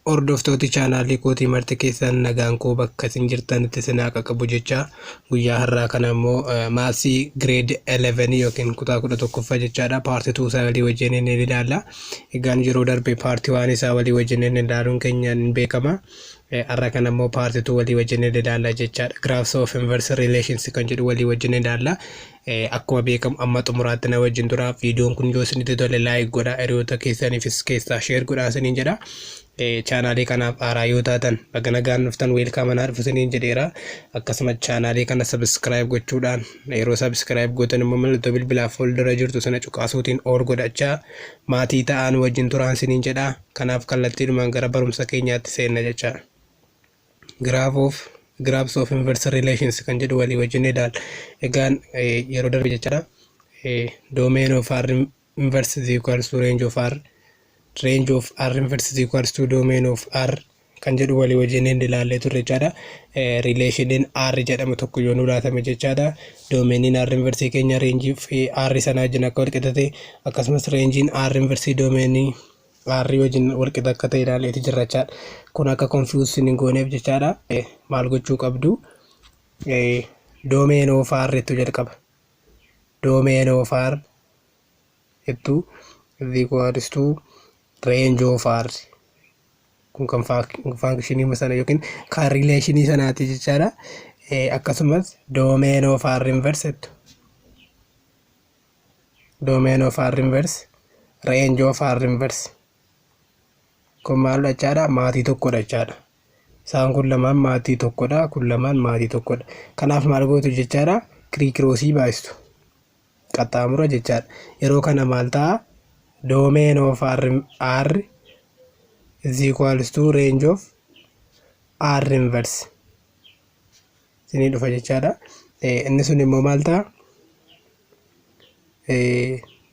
Hordoftooti chaanaalii kootii marti keessan, nagaan koo bakka isin jirtanitti isin haa qaqqabu jecha. Guyyaa har'aa kana immoo maths grade 11 yookiin kutaa 11ffaa jechaadha, part 2 isaa walii wajjin ni ilaalla. Egaan yeroo darbe part 1 isaa walii wajjin ilaaluun keenya ni beekama. Har'a kana immoo part 2 walii wajjin ni ilaalla jechaadha. Graphs of inverse relations kan jedhu walii wajjin ilaalla. Akkuma beekamu amma xumuraatti na wajjin tura. Viidiyoon kun yoo isinitti tole like godhaa, hiriyoota keessaniifis keessaa share godhaa isiniin jedha. Chaanaalii kanaaf haaraa yoo taatan, baga nagaan dhuftan, welcome, anaa dhufu isiniin jedheera. Akkasuma chaanaalii kana subscribe gochuudhaan, yeroo subscribe gootan immoo mallattoo bilbilaa fuuldura jirtu sana cuqaasuutiin all godhachaa maatii ta'an wajjin turaan isiniin jedha. Kanaaf kallattiidhumaan gara barumsa keenyaatti seenna jecha. Graphs of inverse relations kan jedhu walii wajjin ilaalla. Egaan yeroo darbe jechaadha. Domain of R inverse is equals to range of R, range of R inverse is equals to domain of R kan jedhu walii wajjin hin ilaallee turre jechaadha. Relationiin R jedhamu tokko yoo nu laatame jechaadha. Domainiin R inverse keenya range fi R sanaa wajjin akka wal qixa ta'e, akkasumas rangeiin R inverse domainii R wajjin wal qixa akka ta'e ilaaleeti jirra jechaadha. Kun akka confuse hin gooneef jechaadha. Maal gochuu qabdu? Domain of R jettu jalqaba. Domain of R jettu is equals to range of R. Kun kan functionii sana yookiin kan relationii sanaati jechaadha. Akkasumas domain of R inverse jettu. Domain of R inverse, range of R inverse. Kun maal jechaadha? Maatii tokkodha jechaadha. Isaan kun lamaan maatii tokkodha. Kun lamaan maatii tokkodha. Kanaaf maal gootu jechaadha? Criss crossii baay'istu. Qaxxaamura jechaadha. Yeroo kana maal ta'a? Domain of R, R is equals to range of R inverse isinii dhufa jechaadha. Inni sun immoo maal ta'a?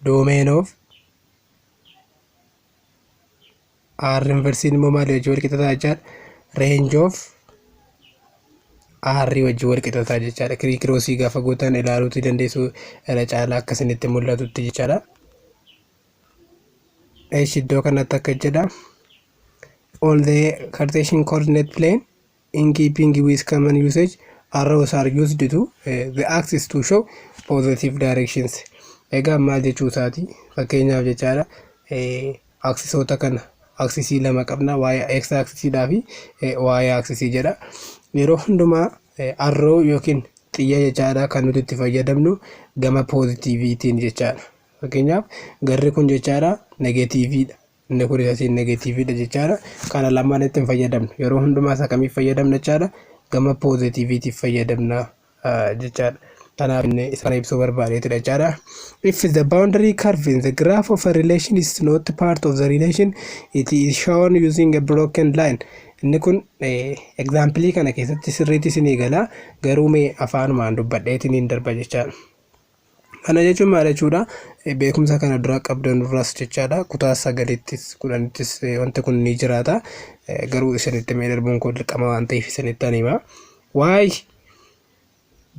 Domain of R inverse immoo maal wajjin wal qixa ta'a jechaadha? Range of R wajjin wal qixa ta'a jechaadha. Criss crossii gaafa gootan ilaaluutii dandeessu irra caalaa akkasinitti mul'atutti jechaadha. Eesh, iddoo kanatti akka jedha. On the Cartesian coordinate plane, in keeping with common usage, arrows are used to the axis to show positive directions. Egaa maal jechuu isaati? Fakkeenyaaf jechaadha. Axisoota kana, axisii lama qabna, waa'ee x axisiidhaa fi y axisii jedha. Yeroo hundumaa arrow yookiin xiyya jechaadha kan nuti itti fayyadamnu gama positiveiitiin jechaadha. Fakkeenyaaf garri kun jechaadha negativeiidha. Inni kun asiin negativeiidha jechaadha. Kana lamaan itti hin fayyadamnu. Yeroo hundumaa isa kamiif fayyadamna jechaadha? Gama positiveiitiif fayyadamna jechaadha. Kanaaf inni isa kana ibsuu barbaadeetidha jechaadha. If the boundary curve in the graph of a relation is not part of the relation, it is shown using a broken line. Inni kun examplii kana keessatti sirriitti isinii gala, garuu mee afaanumaan dubbadheetiin hin darba jechaadha. Kana jechuun maal jechuudha? Beekumsa kana dura qabdan duraas jechaadha. Kutaa sagalittis 10ttis wanti kun ni jiraata. Garuu isinitti mee darbuun koo dirqama waan ta'eef isinitti hima. Y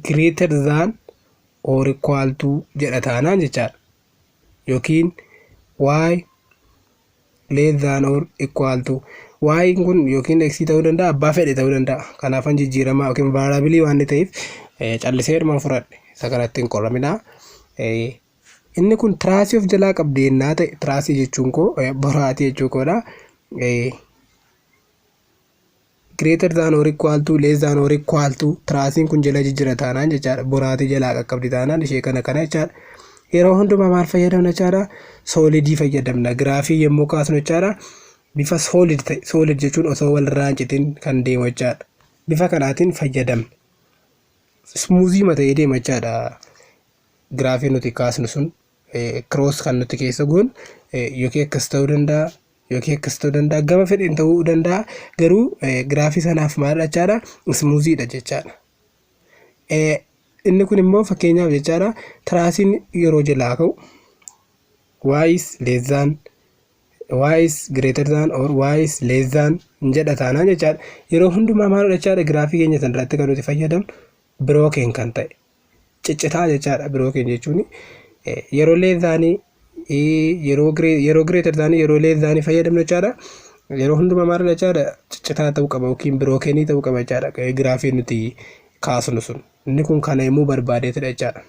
greater than or equal to jedha taanaan jechaadha. Yookiin y less than or equal to, y kun yookiin x ta'uu danda'a, abbaa fedhe ta'uu danda'a. Kanaafan jijjiiramaa yookiin variableii waan ta'eef callisee dhumaan fudhadhe. Isa kanatti hin qoraminaa. Inni kun traceii of jalaa qabdi yennaa ta'e, traceii jechuun koo boraatii jechuu koodha. Greater than or equal to, less than or equal to, traceiin kun jala jijjira taanaan jechaadha. Boraatii jalaa qaqqabdi taanaan ishee kana kana jechaadha. Yeroo hundumaa maal fayyadamna jechaadha? Solidii fayyadamna. Giraafii yommuu kaasnu jechaadha, bifa solid ta'e, solid jechuun osoo walirraa hin citin kan deemu jechaadha. Bifa kanaatiin fayyadamna. Smoothii ta'ee deema jechaadha. Giraafii nuti kaasnu sun cross kan nuti keessa goonu yookiin akkas ta'uu danda'a yookiin akkas ta'uu danda'a, gama fedheen ta'uu danda'a, garuu giraafii sanaaf maal jechaadha? Smoothiidha jechaadha. Inni kun immoo fakkeenyaaf jechaadha, traceiin yeroo jalaa ka'u y is less than, y is greater than or y is less than jedha taanaan jechaadha. Yeroo hundumaa maal jechaadha? Giraafii keenya sana irratti kan nuti fayyadamnu broken kan ta'e, ciccitaa jechaadha. Broken jechuun yeroo less thanii, yeroo greater thanii, yeroo less thanii fayyadamnu jechaadha. Yeroo hundumaa maal jechaadha, ciccitaa ta'uu qaba yookiin brokenii ta'uu qaba jechaadha giraafii nuti kaasnu sun. Inni kun kana himuu barbaadeetidha jechaadha.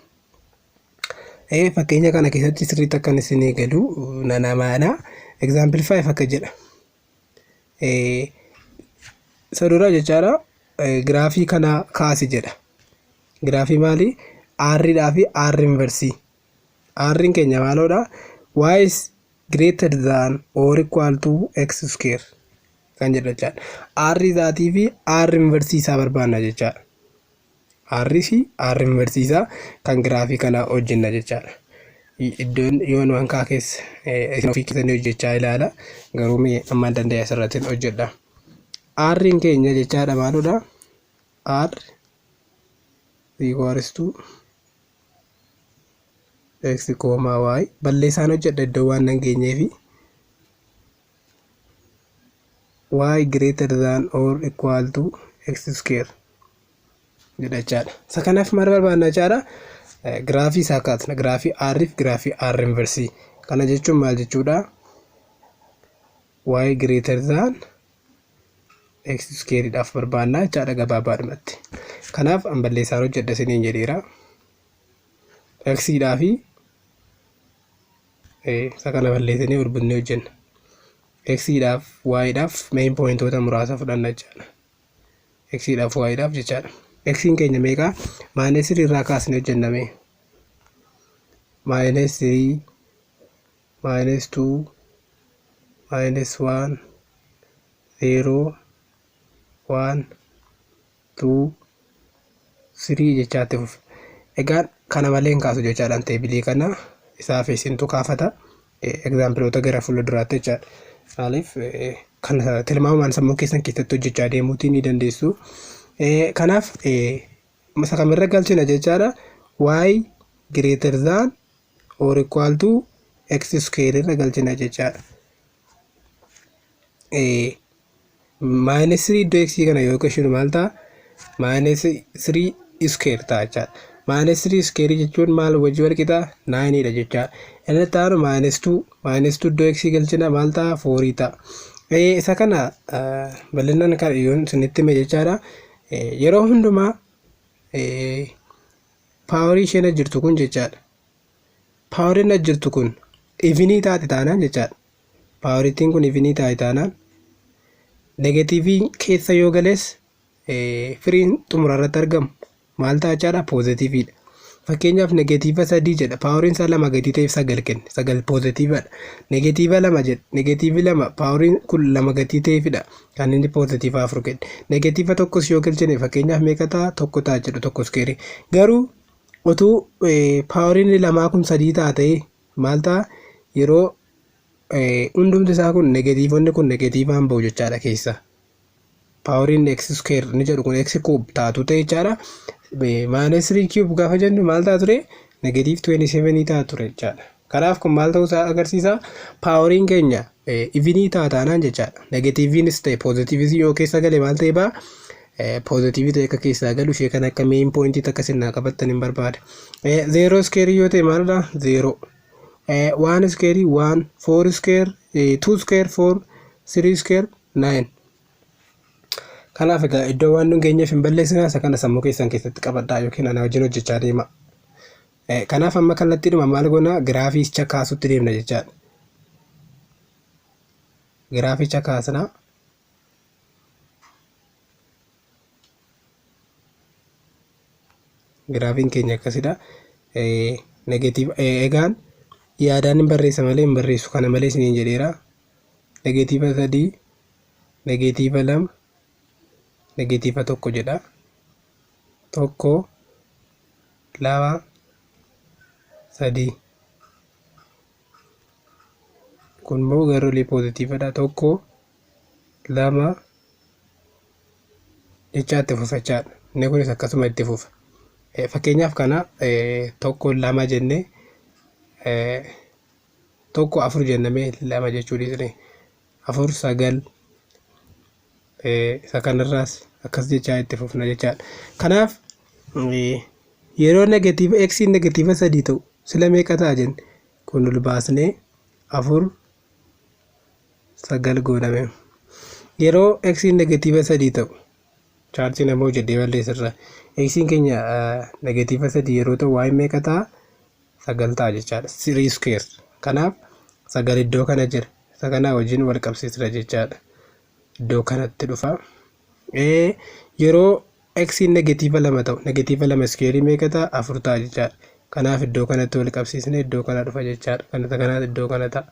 Fakkeenya kana keessatti sirriitti akkan isinii galu nan amana. Example 5 akka jedha. Isa dura jechaadha, giraafii kana kaasi jedha. Giraafii maali? R dhaa fi R inverse. R keenya maaloodha? Y is greater than or equal to x square kan jedhu jechaadha. R isaatii fi R inverse isaa barbaanna jechaadha. R fi R inverse isaa kan giraafii kana hojjenna jechaadha. Iddoon yoon waan kaa keessa isin ofii keessanii hojjechaa ilaala. Garuu mee ammaan danda'e asirratti hojjedha. R keenya jechaadha maalodha? R equals to x comma y. Balleessaan hojjedha iddoo waan nan geenyeefi. Y greater than or equal to x square jedha jechaadha. Isa kanaaf maal barbaanna jechaadha? Giraafii isaa kaasna. Giraafii R fi giraafii R inverse. Kana jechuun maal jechuudha? Y greater than x square dhaaf barbaanna jechaadha gabaabaadhumatti. Kanaaf an balleessaan hojjedha isiniin jedheera. X dhaa fi isa kana balleessinee ol bunnee hojjenna. X dhaaf Y dhaaf main pointoota muraasa fudhanna jechaadha. X dhaaf Y dhaaf jechaadha. X keenya meeqa? Minus 3 irraa kaasnee hojjenna mee. Minus 3, minus 2, minus 1, 0, 1, 2, 3 jechaatti fufa. Egaa kana malee hin kaasu jechaadhaan tableii kana isaaf isintu kaafata. Exampleoota gara fuulduraatti jechaadha. Maaliif, kana tilmaamumaan sammuu keessan keessatti hojjechaa deemuutii ni dandeessu. Kanaaf isa kamirra galchina jechaadha? Y greater than or equal to x square irra galchina jechaadha. Minus 3 iddoo x kana yoo galchinu maal ta'a? Minus 3 square ta'a jechaadha. Minus 3 square jechuun maal wajji wal qixa? 9 dha jechaadha. Inni itti aanu minus 2, minus 2 iddoo x galchina maal ta'a? 4 ta'a. Isa kana bal'inaan kan yoon isinitti hime jechaadha. Yeroo hundumaa powerii isheen jirtu kun jechaadha. Poweriin as jirtu kun evenii taate taanaan jechaadha. Powerittiin kun evenii taate taanaan, negativeii keessa yoo gales firiin xumura irratti argamu maal ta'a jechaadha? Positiveiidha. Fakkeenyaaf negative 3 jedha. Poweriin isaa 2 gadi ta'eef 9 kenne. 9 positiveadha. Negative 2 jedha. Negative 2, poweriin kun 2 gatii ta'eefidha kan inni positive 4 kenne. Negative 1s yoo galchine, fakkeenyaaf meeqa ta'a? 1 ta'a jedhu, 1 squareii. Garuu utuu poweriin lamaa kun 3 ta'a ta'ee maal ta'a? Yeroo hundumti isaa kun negativeonni kun negativeaan bahu jechaadha keessa. Poweriin x square ni jedhu kun x cube taatu ta'e jechaadha. Minus 3 cube gaafa jennu maal ta'a ture? Negative 27 ta'a ture jechaadha. Kanaaf kun maal ta'uu isaa agarsiisa? Poweriin keenya evenii ta'a taanaan jechaadha. Negativeiinis ta'e positiveis yoo keessa gale maal ta'e ba'a? Positiveii ta'e akka keessaa galu ishee kan akka main pointii takka sinnaa qabattan hin barbaada. Zero squareii yoo ta'e maalidha? Zero. One squareii one, four square, two square four, three square nine. Kanaaf egaa iddoo waan nu geenyeef hin balleessinaa, isa kana sammuu keessan keessatti qabadhaa yookiin ana wajjin hojjechaa deema. Kanaaf amma kallattiidhuma maal goona? Giraaficha kaasutti deemna jechaadha. Giraaficha kaasnaa. Giraafiin keenya akkasidha. Negative, egaan yaadaan hin barreessa malee hin barreessu kana malee isiniin jedheera. Negative 3, negative 2, negative 1 jedha. 1, 2, 3. Kun immoo garuu positiveadha. 1, 2 jechaa itti fufachaadha. Inni kunis akkasuma itti fufa. Fakkeenyaaf kana 1, 2 jennee, 1, 4 jennamee, 2 jechuu dhiisne, 4, 9, isa kanarraas akkas jechaa itti fufna jechaadha. Kanaaf yeroo negative x negative 3 ta'u sila meeqa ta'a jenne? Kun ol baasnee 4, 9 gooname. Yeroo xiin -3 ta'u, chaartii nama hojjedhee balleessirra. Xiin keenya -3 yeroo ta'u, y meeqa ta'a? 9 ta'a jechaadha. Three square. Kanaaf 9 iddoo kana jira. Isa kanaa wajjin wal qabsiisna jechaadha. Iddoo kanatti dhufa. Yeroo xiin -2 ta'u, -2 square meeqa ta'a? 4 ta'a jechaadha. Kanaaf iddoo kanatti wal qabsiisne, iddoo kana dhufa jechaadha. Kana kanaaf iddoo kana ta'a.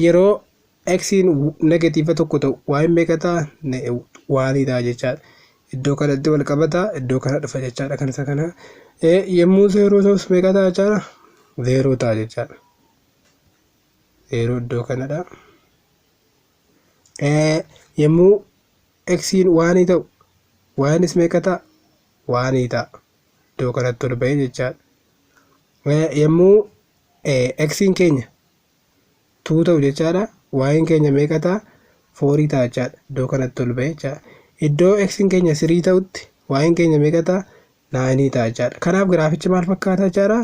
Yeroo xiin -1 ta'u, y meeqa ta'a? One ta'a jechaadha. Iddoo kanatti wal qabata, iddoo kana dhufa jechaadha. Kan isa kana. Yommuu 0 ta'us meeqa ta'a jechaadha? 0 ta'a jechaadha. 0 iddoo kanadha. Yommuu xiin one ta'u, ynis meeqa ta'a? One ta'a. Iddoo kanatti ol bahee jechaadha. Yommuu xiin keenya 2 ta'u jechaadha, y'n keenya meeqa ta'a? 4 ta'a jechaadha. Iddoo kanatti ol bahee jechaadha. Iddoo xiin keenya 3 ta'utti y'n keenya meeqa ta'a? 9 ta'a jechaadha. Kanaaf giraafichi maal fakkaata jechaadha?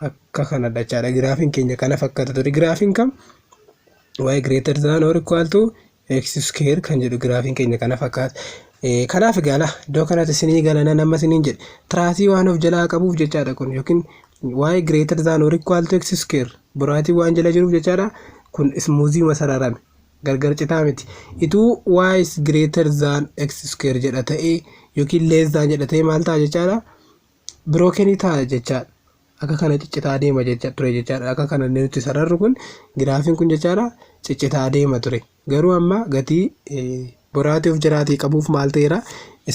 Akka kanadha jechaadha. Giraafiin keenya kana fakkaata ture. Giraafiin kam? Y greater than or equal to x square kan jedhu giraafiin keenya kana fakkaata. Kanaaf egaa iddoo kanatti isinii galana nama isiniin jedhe, trace waan of jalaa qabuuf jechaadha kun, yookiin y greater than or equal to x square boraatii waan jala jiruuf jechaadha, kun smooth sararame, gargar citaa miti. Ituu y is greater than x square jedha ta'ee yookiin less than jedha ta'ee, maal ta'a jechaadha? Broken ta'a jechaadha. Akka kana ciccitaa deema jecha ture jechaadha. Akka kana nuti sararru kun, giraafiin kun jechaadha, ciccitaa deema ture. Garuu amma gatii boraatii of jalaatii qabuuf maal ta'eera?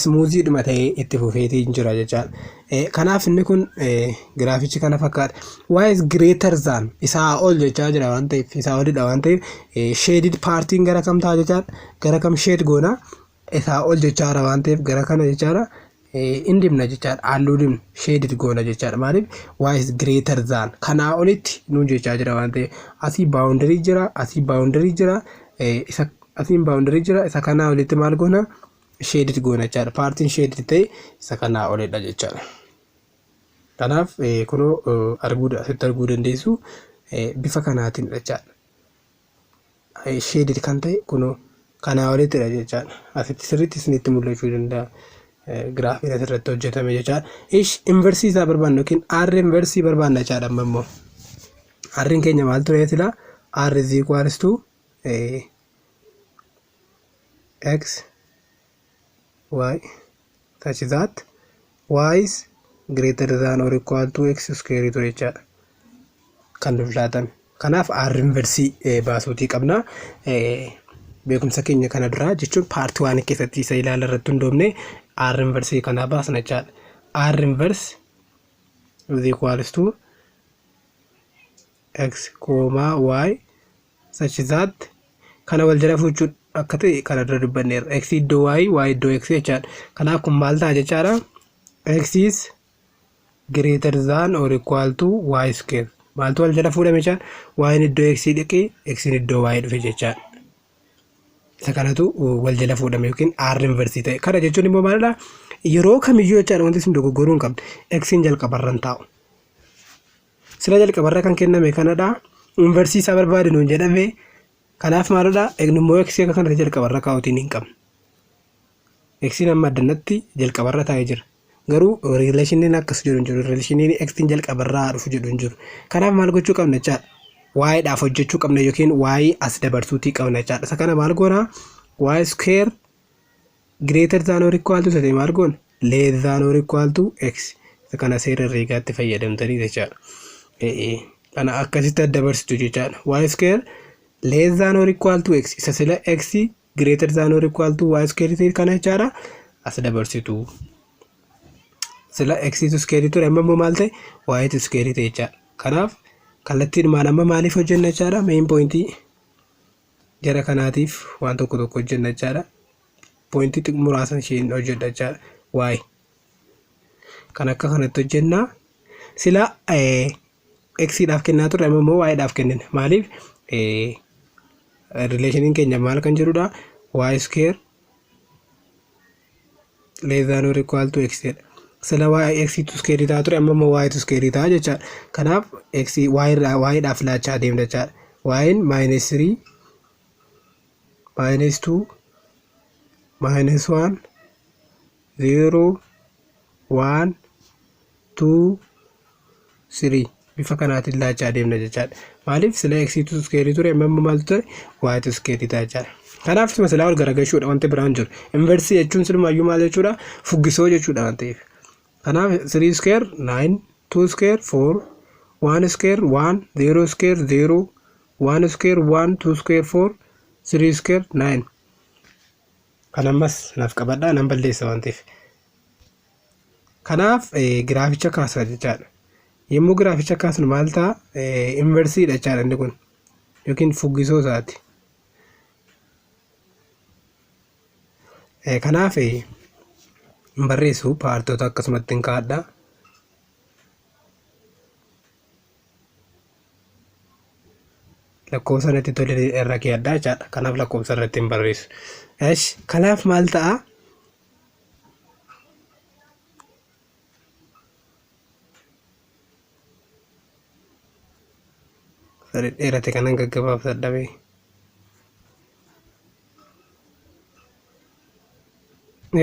Smoothiidhuma ta'ee itti fufeetii jira jechaadha. Kanaaf inni kun giraafichi kana fakkaata. Y is greater than, isaa ol jechaa jira waan ta'eef, isaa olidha waan ta'eef, shaded partiin gara kam ta'a jechaadha? Gara kam shade goona? Isaa ol jechaadha waan ta'eef, gara kana jechaadha. In dibna jechaadha. Halluu dibna, shaded goona jechaadha. Maaliif? Y is greater than, kanaa olitti nuun jechaa jira waan ta'eef, asii boundary jira, asii boundary jira, isa asiin boundary jira, isa kanaa olitti maal goona? Shaded goona jechaadha. Partiin shaded ta'e isa kanaa olidha jechaadha. Kanaaf kunoo arguu asitti arguu dandeessu, bifa kanaatiin jechaadha. Shaded kan ta'e kunoo kanaa olittidha jechaadha. Asitti sirriitti isinitti mul'achuu danda'a. Giraafiin asirratti hojjetame jechaadha. Ish, inverse isaa barbaanna yookiin R inverse barbaanna jechaadha amma immoo. R'n keenya maal ture silaa? R is equals to x y such that y is greater than or equal to x square ture jechaadha. Kan nuuf laatame. Kanaaf R inverse baasuutii qabna. Beekumsa keenya kana duraa jechuun part one keessatti isa ilaala irratti hundoofne R inverse kanaa baasna jechaadha. R inverse is equals to x comma y such that, kana wal jala fuuchuun akka ta'e kana dura dubbanneerra. X iddoo y, y iddoo x jechaadha. Kanaaf kun maal ta'a jechaadha? X is greater than or equal to y square. Maaltu wal jala fuudhame jechaadha? Y iddoo x dhaqee, x iddoo y dhufe jechaadha. Isa kanatu wal jala fuudhame yookiin R inverse ta'e. Kana jechuun immoo maalidha? Yeroo kamiyyuu jechaadha, wanti isin dogoggoruu hin qabne, x'n jalqabarra hin taa'u. Sila jalqabarra kan kenname kanadha. Inverse isaa barbaade nuun jedhame. Kanaaf maalidha? Immoo x akka kanatti jalqabarra kaa'uutiin hin qabne. X'n amma addanatti jalqabarra taa'ee jira. Garuu relationiin akkas jedhu hin jiru. Relationiin x'n jalqabarraa dhufu jedhu hin jiru. Kanaaf maal gochuu qabna jechaadha? Y'dhaaf hojjechuu qabna yookiin y as dabarsuutii qabna jechaadha. Isa kana maal goona? Y square greater than or equal to ta'e maal goona? Less than or equal to x. Isa kana seera herreegaatti fayyadamtanii jechaadha. Kana akkasitti adda dabarsitu jechaadha. Y square less than or equal to x, isa sila x greater than or equal to y square ta'e kana jechaadha. As dabarsitu. Sila x tu square ture, amma immoo maal ta'e? Y tu square ta'e jechaadha. Kanaaf kallattiidhumaan amma maaliif hojjenna jechaadha? Main pointii jara kanaatiif waan tokko tokko hojjenna jechaadha. Pointii muraasa isheen hojjedha jechaadha. Y kan akka kanatti hojjennaa. Sila x dhaaf kennaa turre, amma immoo y dhaaf kennina. Maaliif? Relationiin keenya maal kan jedhudha? Y square less than or equal to x jedha. Sila y x tu square ta'a ture, amma immoo y tu square ta'a jechaadha. Kanaaf x y irraa y dhaaf laachaa deemna jechaadha. Y minus 3 minus 2. Minus 1, 0, 1, 2, 3 bifa kanaatiin laachaa deemna jechaadha. Maaliif sila x tu square ture, amma immoo maaltu ture? Y tu square ta'a jechaadha. Kanaaf isuma silaa ol garagalchuudha, wanti biraan jiru. Inverse jechuun silumaayyuu maal jechuudha? Fuggisoo jechuudha waan ta'eef. Kanaaf 3 square 9, 2 square 4, 1 square 1, 0 square 0, 1 square 1, 2 square 4, 3 square 9. Kan ammas naaf qabadhaa, nan balleessa waan ta'eef. Kanaaf giraaficha kaasna jechaadha. Yommuu giraaficha kaasnu maal ta'a? Inversiidha jechaadha inni kun, yookiin fuggisoo isaati. Kanaaf hin barreessu, paartota akkasumatti hin kaa'adha. Lakkoofsa natti tole irra keeyadha jechaadha. Kanaaf lakkoofsa irratti hin barreessu. Esh, kanaaf maal ta'a? Sadi dheerate kanan gaggabaabsadha mee.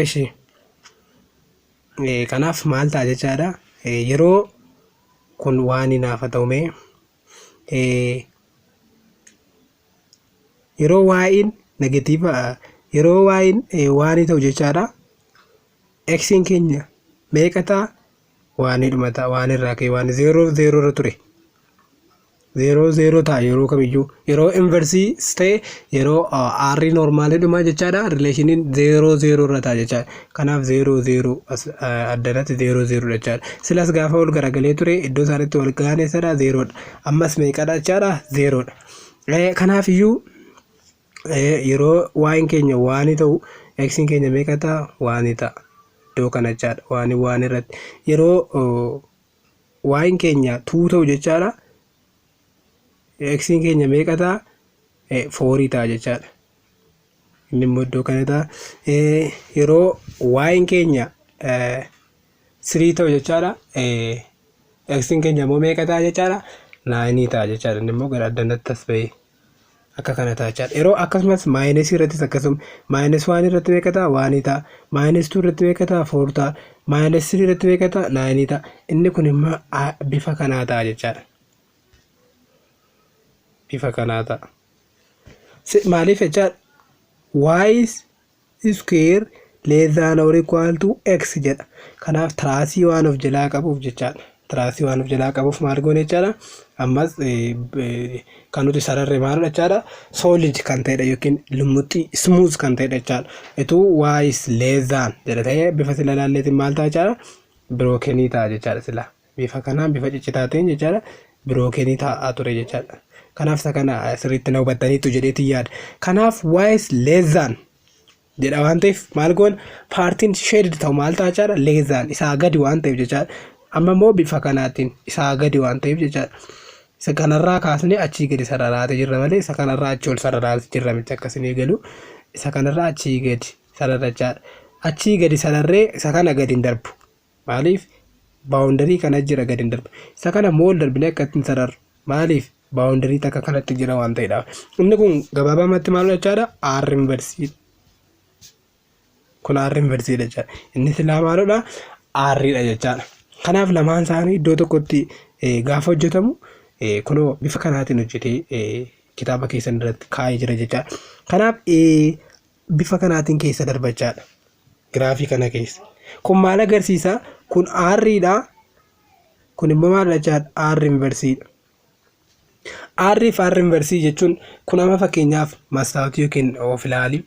Eshi. Kanaaf maal ta'a jechaadha? Yeroo kun waan hinaafa ta'u mee yeroo waa'in negatiiva, yeroo waa'in waanii ta'u jechaadha. X'n keenya meeqa ta'a? Waanii dhuma ta'a. Waan irraa ka'e waan zeeroo zeeroo irra ture. Zeeroo zeeroo ta'a yeroo kamiyyuu. Yeroo inversii ta'e, yeroo R normaalii dhumaa jechaadha. Rileeshiniin zeeroo zeeroo irra ta'a jechaadha. Kanaaf zeeroo zeeroo as addanatti zeeroo zeeroo jechaadha. Silas gaafa ol garagalee ture iddoo isaanitti wal gahan eessadha? Zeeroodha. Ammas meeqadha jechaadha? Zeeroodha. Kanaaf iyyuu yeroo waa'in keenya waanii ta'u x'n keenya meeqa ta'a? Waanii ta'a. Iddoo kana jechaadha. Waanii waan irratti. Yeroo waa'in keenya two ta'u jechaadha. X'n keenya meeqa ta'a? Fourii ta'a jechaadha. Inni immoo iddoo kana ta'a. Yeroo waa'in keenya three ta'u jechaadha. X'n keenya immoo meeqa ta'a jechaadha? Nineii ta'a jechaadha. Inni immoo gara addanatti as ba'ee akka kana ta'a jechaadha. Yeroo akkasumas minusii irrattis akkasuma, minus one irratti meeqa ta'a? Oneii ta'a. Minus two irratti meeqa ta'a? Four ta'a. Minus three irratti meeqa ta'a? Nineii ta'a. Inni kun immoo bifa kanaa ta'a jechaadha. Bifa kanaa ta'a. Maaliif jechaadha? Y square less than or equal to x jedha. Kanaaf traceii waan of jalaa qabuuf jechaadha. Traceii waan of jalaa qabuuf maal goone jechaadha? Ammas kan nuti sararre maalidha jechaadha? Solid kan ta'edha yookiin lummuxxii, smooth kan ta'edha jechaadha. Ituu y is less than jedha ta'ee bifa sila ilaalleetiin maal ta'a jechaadha? Brokenii ta'a jechaadha sila. Bifa kanaan, bifa ciccitaa ta'een jechaadha. Brokenii ta'aa ture jechaadha. Kanaaf isa kana sirriitti na hubattaniitu jedheetiin yaada. Kanaaf y is less than jedha waan ta'eef maal goona? Partiin shaded ta'u maal ta'a jechaadha? Less than, isaa gadi waan ta'eef jechaadha. Amma immoo bifa kanaatiin isaa gadi waan ta'eef jechaadha. Isa kanarraa kaasnee achii gadi sararaatee jirra malee isa kanarraa achii ol sararaatee jirra miti, akkasinii galu. Isa kanarraa achii gadi sararachaadha. Achii gadi sararree isa kana gadi hin darbu. Maaliif? Boundary kana jira, gadi hin darbu. Isa kana immoo ol darbinee akka ittiin sararru. Maaliif? Boundary takka kanatti jira waan ta'eedhaaf. Inni kun gabaabamatti maal jechaadha? R inverse. Kun R inverse jechaadha. Inni silaa maalidha? R dha jechaadha. Kanaaf lamaan isaanii iddoo tokkotti gaafa hojjetamu kunoo bifa kanaatiin hojjetee kitaaba keessan irratti kaa'ee jira jechaadha. Kanaaf bifa kanaatiin keessa darbachaadha. Giraafii kana keessa. Kun maal agarsiisa? Kun R dha. Kun immoo maal jechaadha? R inversiidha. R fi R inversii jechuun kun amma fakkeenyaaf mastaawutii yookiin of ilaalii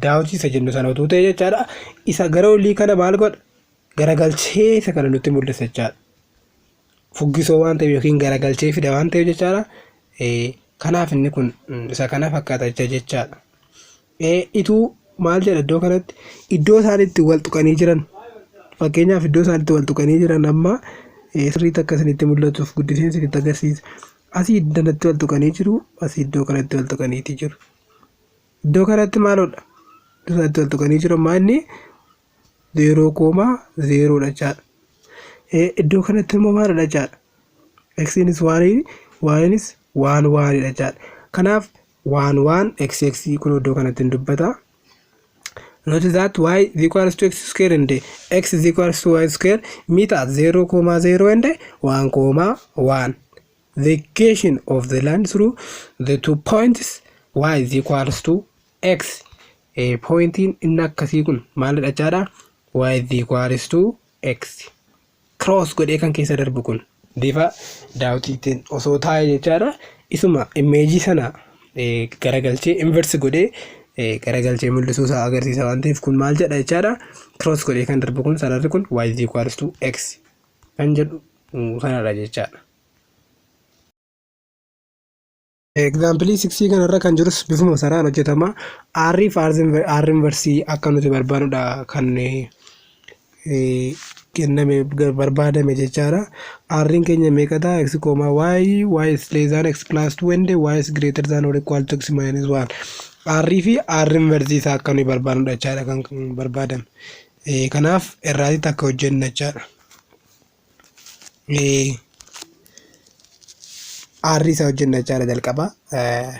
daawwitii isa jennu sana utuu ta'e jechaadha. Isa gara olii kana maal godha? Garagalchee isa kana nutti mul'isa jechaadha. Fuggisoo waan ta'eef yookiin garagalchee fida waan ta'eef jechaadha. Kanaaf inni kun isa kana fakkaata jechaadha. Ituu maal jedha iddoo kanatti? Iddoo isaan itti wal tuqanii jiran, fakkeenyaaf iddoo isaan itti wal tuqanii jiran amma sirriitti akka isinitti mul'atuuf guddiseen isinitti agarsiisa. Asii iddanatti wal tuqanii jiru, asii iddoo kanatti wal tuqaniiti jiru. Iddoo kanatti maalodha? Iddoo isaatti wal tuqanii jiru ammaa inni zeeroo comma zeeroodha jechaadha. Iddoo kanatti immoo maalidha jechaadha? X'nis oneii, Y'nis one oneidha jechaadha. Kanaaf one one x x kun iddoo kanatti hin dubbata. Note that y is equals to x square and x is equals to y square meet at 0, 0 and 1, 1. The equation of the line through the two points y is equals to x. Pointiin inni akkasii kun maalidha jechaadha? Y is equals to x. Cross godhee kan keessa darbu kun bifa daawwitiitiin osoo taa'e jechaadha. Isuma imeejii sana garagalchee, inverse godhee garagalchee mul'isuu isaa agarsiisa waan ta'eef, kun maal jedha jechaadha? Cross godhee kan darbu kun, sararri kun y is equals to x kan jedhu sanadha jechaadha. Example 6 kanarra kan jirus bifuma saraan hojjetama. R fi R inverse akka nuti barbaadnudha kan kenname, barbaadame jechaadha. R'n keenya meeqa ta'a? X comma y, y is less than x plus 2 and y is greater than or equal to x minus 1. R fi R inverse isaa akka nuyi barbaadnudha jechaadha kan barbaadame. Kanaaf irraatitti akka hojjennu jechaadha. R isaa hojjenna jechaadha jalqaba.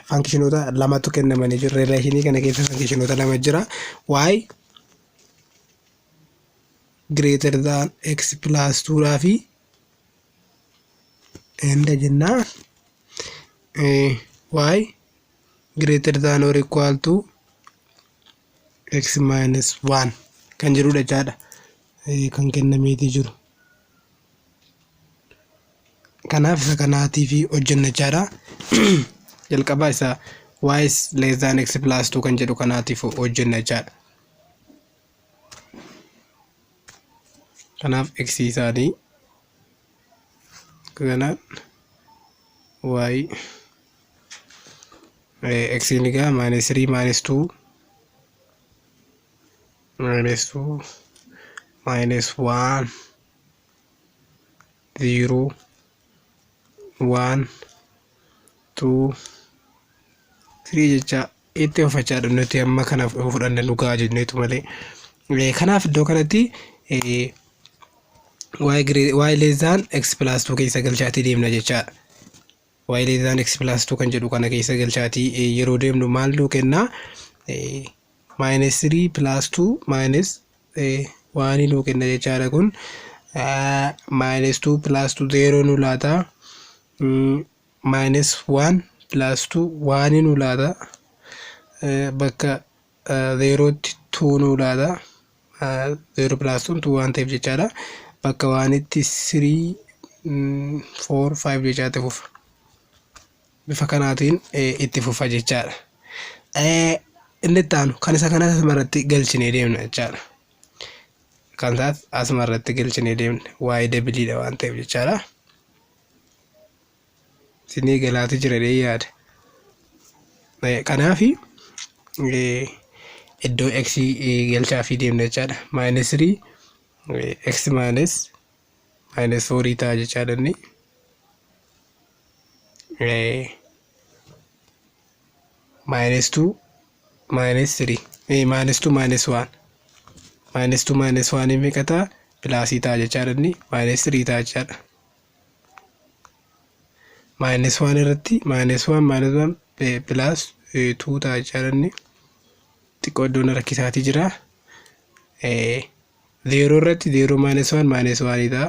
Fankishinoota lamatu kennamanii jiru. Rileeshinii kana keessa fankishinoota lama jira. Y greater than x plus 2 dhaa fi and jennaa y greater than or equal to x minus 1 kan jedhudha jechaadha kan kennameetii jiru. Kanaaf isa kanaatiif hojjenna jechaadha. Jalqaba isa y is less than x plus 2 kan jedhu kanaatiif hojjenna jechaadha. Kanaaf x isaanii kanaan y x ni egaa minus 3 minus 2 minus 2 minus 1 0 1 2 3 jecha itti ofachaadha. Nuti amma kana fudhanne nu ga'a jenneetu malee. Kanaaf iddoo kanatti y less than x plus 2 keessa galchaatii deemna jechaadha. Y less than x plus 2 kan jedhu kana keessa galchaatii yeroo deemnu maal nuu kennaa? Minus 3 plus 2 minus 1 nuu kenna jechaadha kun. Minus 2 plus 2 0 nu laata. Minus 1 plus 2 1 nu laata. Bakka 0tti 2 nu laata. 0 plus 2 2 waan ta'eef jechaadha. Bakka waanitti 3 4 5 jechaatti fufa. Bifa kanaatiin itti fufa jechaadha. Inni itti aanu kan isa kanas asumarratti galchinee deemna jechaadha. Kan isaas asumarratti galchinee deemna. Waa'ee dabiliidha waan ta'eef jechaadha. Isinii galaati jira jedhee yaada. Kanaaf iddoo x galchaafii deemna jechaadha. Minus 3 x minus minus 4 ta'a jechaadha inni. Minus 2 minus 3, minus 2 minus 1, minus 2 minus 1 meeqa ta'a? Pilaasii ta'a jechaadha inni, minus 3 ta'a jechaadha. Minus 1 irratti minus 1 minus 1 plus 2 ta'a jechaadha inni. Xiqqoo iddoon rakkisaatii jira. 0 irratti 0 minus 1 minus 1 ta'a.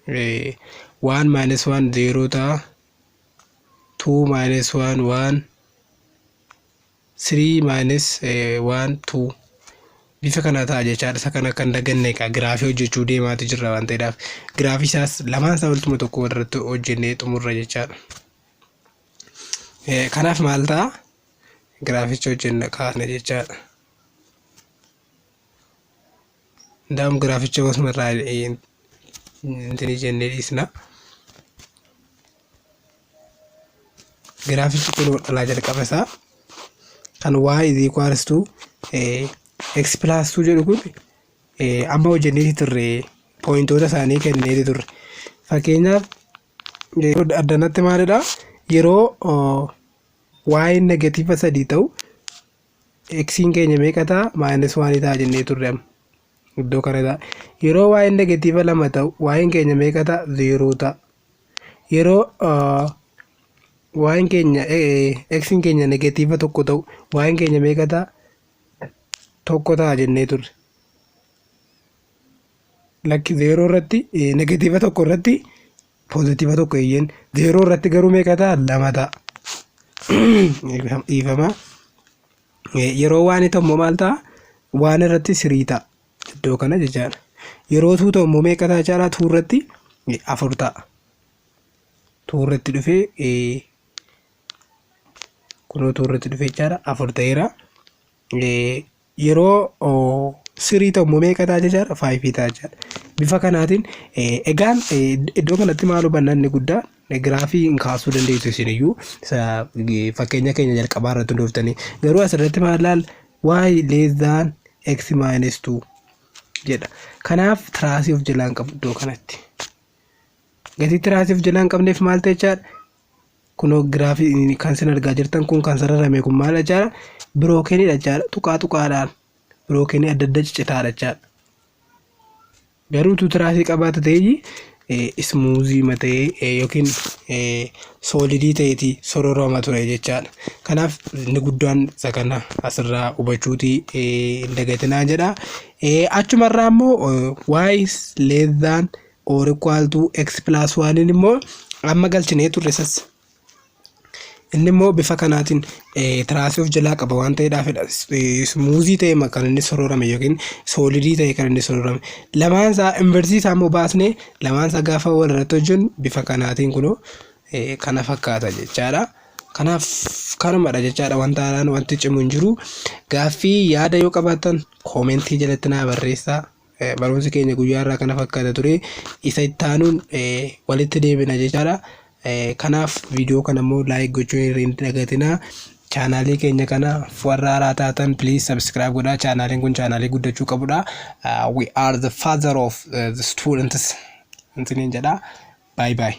1 minus 1 0 ta'a. 2 minus 1 1, 3 minus 1 2 bifa kana ta'a jechaadha. Isa kana kan daganne egaa giraafii hojjechuu deemaati jirra waan ta'eedhaaf, giraafii isaas lamaan isaa waltuma tokko irratti hojjennee xumurra jechaadha. Kanaaf maal ta'a? Giraaficha hojjenna kaasne jechaadha. Ndaa'um giraaficha osuma irraa intini jennee dhiisna. Giraafichi kun dhalaa jalqaba isaa kan y is equals to x plus 2 jedhu kun amma hojjenneeti turre, pooyintoota isaanii kenneeti turre. Fakkeenyaaf addanatti maalidha? Yeroo y negatiiva 3 ta'u x'n keenya meeqa ta'a? Minus 1 ta'a jennee turre amma. Iddoo kana ta'a. Yeroo y negatiiva 2 ta'u y'n keenya meeqa ta'a? 0 ta'a. Yeroo Y'n keenya, x'n keenya negative 1 ta'u, y'n keenya meeqa ta'a? 1 ta'a jennee turre. Lakki, 0 irratti, negative 1 irratti positive 1, eeyyeen. 0 irratti garuu meeqa ta'a? 2 ta'a. Dhiifama. Yeroo one ta'u immoo maal ta'a? One irratti 3 ta'a. Iddoo kana jechaadha. Yeroo 2 ta'u immoo meeqa ta'a jechaadha? 2 irratti 4 ta'a. 2 irratti dhufee, kunoo 2 irratti dhufee jechaadha, 4 ta'eera. Yeroo 3 ta'u immoo meeqa ta'a jechaadha? 5 ta'a jechaadha. Bifa kanaatiin egaan iddoo kanatti maal hubanna? Inni guddaa giraafii hin kaasuu dandeessu isiniyyuu fakkeenya keenya jalqabaa irratti hundooftanii. Garuu asirratti maal laal? Y less than x minus 2 jedha. Kanaaf trace of jalaa hin qabu iddoo kanatti. Gatii trace of jalaa hin qabneef maal ta'e jechaadha? Kunoo giraafii kan isin argaa jirtan kun, kan sararame kun maal jechaadha? Brokenidha jechaadha. Tuqaa tuqaadhaan broken adda adda ciccitaadha jechaadha. Garuu tu trace qabaata ta'ee smooth ta'ee yookiin solid ta'eeti sororama ture jechaadha. Kanaaf inni guddaan isa kana asirraa hubachuuti hin dagatinaa jedha. Achumarraa immoo y less than or equal to x plus 1 immoo amma galchinee turre sas. Inni immoo bifa kanaatiin trace of jalaa qaba waan ta'eedhaafidha. Smooth ta'e kan inni sororame yookiin solid ta'e kan inni sororame. Lamaan isaa inverse isaa immoo baasnee lamaan isaa gaafa wal irratti hojjennu bifa kanaatiin kunoo kana fakkaata jechaadha. Kanaaf kanumadha jechaadha, wanta haaraan wanti cimu hin jiru. Gaaffii, yaada yoo qabaattan comment jalatti naa barreessaa. Barumsi keenya guyyaa irraa kana fakkaata ture. Isa itti aanuun walitti deebina jechaadha. Kanaaf viidiyoo kana immoo like gochuu hin dagatinaa. Chaanaalii keenya kana warra haaraa taatan please subscribe godhaa. Chaanaaliin kun chaanaalii guddachuu qabudha. We are the father of the students. Isiniin jedha. Bye bye.